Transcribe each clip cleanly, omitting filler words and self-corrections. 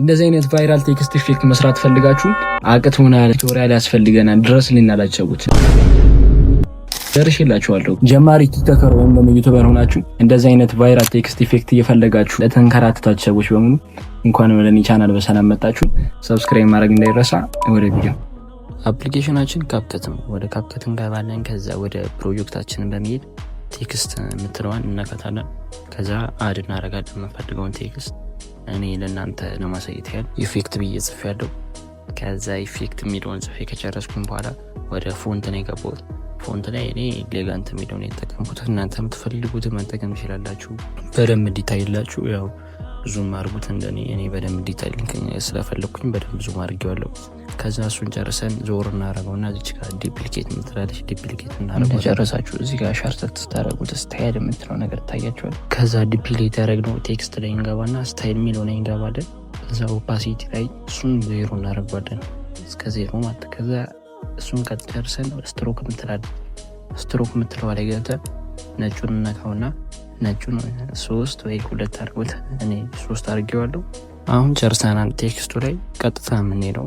እንደዚህ አይነት viral text effect መስራት ፈልጋችሁ አቅቶናል፣ tutorial ያስፈልገናል፣ ድረስልን ያላችሁ ሰዎች ደርሼላችኋለሁ። ጀማሪ TikToker ወይም ደግሞ YouTuber ሆናችሁ እንደዚህ አይነት viral text effect እየፈለጋችሁ ለተንከራተታችሁ ሰዎች በሙሉ እንኳን ወደ እኔ ቻናል በሰላም መጣችሁ። Subscribe ማድረግ እንዳይረሳ። ወደ ቪዲዮ። Application ኣችን CapCut ነው። ወደ CapCut እንገባለን። ከዛ ወደ ፕሮጀክታችንን በመሄድ text የምትለዋን እነካታለን። ከዛ add እናደርጋለን የምንፈልገውን text። እኔ ለእናንተ ለማሳየት ያህል effect ብዬ ጽፌያለሁ። ከዛ effect የሚለውን ጽፌ ከጨረስኩኝ በኋላ ወደ font ነው የገባሁት። Font ላይ እኔ Elegant የሚለውን የተጠቀምኩት፣ እናንተ የምትፈልጉትን መጠቀም ትችላላችሁ። በደንብ እንዲታይላችሁ ያው zoom አድርጉት። እንደኔ እኔ በደንብ እንዲታይልኝ ስለፈለግኩኝ በደንብ zoom አድርጌዋለሁ። ከዛ እሱን ጨርሰን ዞር እናደርገውና እዚች ጋር duplicate የምትላለች duplicate እናደርገው። እንደጨረሳችሁ እዚህ ጋር ሸርተት ስታደርጉት style የምትለው ነገር ታያቸዋል። ከዛ duplicate ያደረግነው text ላይ እንገባና style የሚለው ላይ እንገባለን። ከዛ opacity ላይ እሱን 0 እናደርገዋለን፣ እስከ 0 ማለት። ከዛ እሱን ከጨርሰን ስትሮክ የምትላለች፣ ስትሮክ የምትለዋ ላይ ገብተን ነጩን እነካውና ነጩን ሶስት ወይ ሁለት አድርጎት፣ እኔ ሶስት አድርጌዋለሁ። አሁን ጨርሰናል። Text ኡ ላይ ቀጥታ የምንሄደው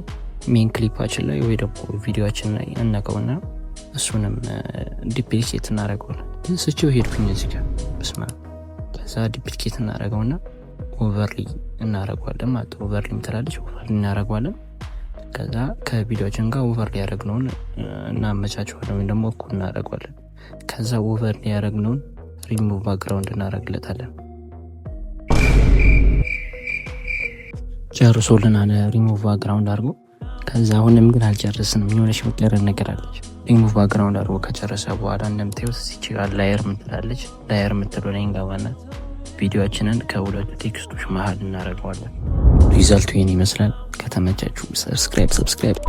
main clip ኣችን ላይ ወይ ደግሞ ቪዲዮችን ላይ እነካውና እሱንም duplicate እናደርገዋለን። ስቼው ሄድኩኝ እዚህ ጋር፣ በስመ አብ። ከዛ duplicate እናደርገውና overlay እናደርገዋለን ማለት፣ overlay ምትላለች፣ overlay እናደርገዋለን። ከዛ ከቪዲዮችን ጋር overlay ያደረግነውን እናመቻቸዋለን ወይም ደግሞ እኩል እናደርገዋለን። ከዛ ኦቨርሊ ያደረግነውን ሪሙቭ ባክግራውንድ እናደርግለታለን። ጨርሶልናል ሪሙቭ ባክግራውንድ አድርጎ። ከዛ አሁንም ግን አልጨርስንም፣ የሆነች መቀረን ነገር አለች። ሪሙቭ ባክግራውንድ አድርጎ ከጨረሰ በኋላ እንደምታዩት እዚች ጋር layer ምትላለች። Layer የምትለው ላይ እንገባና ቪዲዮችንን ከሁለቱ text ኦች መሀል እናደርገዋለን። Result ኡ ይህን ይመስላል። ከተመቻችሁ subscribe subscribe።